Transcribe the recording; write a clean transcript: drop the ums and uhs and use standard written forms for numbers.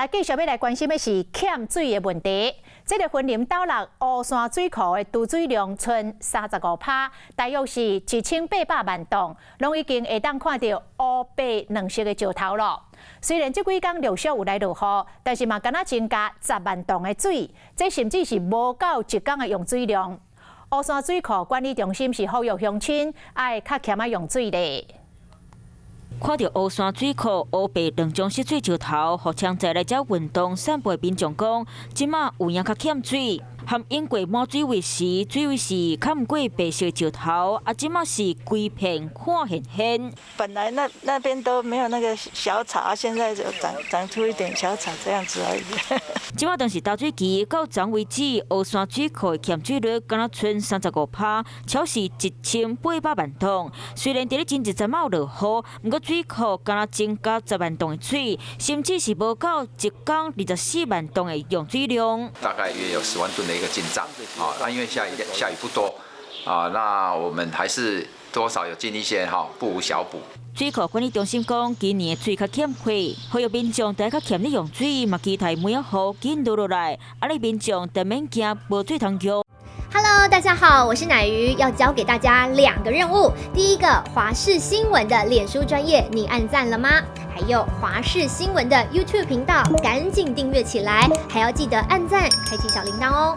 來繼續欲來關心的是欠水的問題。這个雲林斗六烏山水庫的貯水量賰35趴，大約是1800萬噸，攏已經會當看著烏白兩色的石頭囉。雖然這幾工陸續有來落雨，但是嘛敢若增加10萬噸的水，這甚至是無夠一工的用水量。烏山水庫管理中心是呼籲鄉親愛較儉仔用水咧。看著烏山水庫烏白兩種色水石頭，予常在來遮運動散步的民眾講，這馬有影較欠水，含湧過滿水位時，水位是較毋過白色石頭，啊，這馬是規片看現現。本來那邊都沒有那個小草，現在就長出一點小草這樣子而已。這馬當是大水期，到昨為止，烏山水庫的欠水率敢若賰35趴，超是1800萬桶。雖然佇咧前一陣仔有落雨，毋過水庫敢若增加10萬噸的水，甚至是無夠一工24萬噸的用水量。大概約有10萬噸的一個進賬，啊，那因為下雨不多，啊，那我們還是多少有盡一些哈，不無小補。水庫管理中心講，今年的水較欠缺，呼籲民眾著愛較儉咧用水，嘛期待梅仔雨緊落落來，按呢民眾就免驚無水通用。 Hello，大家好，我是乃瑜，要交給大家兩個任務。第一個，華視新聞的臉書專頁，你按讚了嗎？還有華視新聞的 YouTube 頻道，趕緊訂閱起來，還要記得按讚，開啟小鈴鐺哦。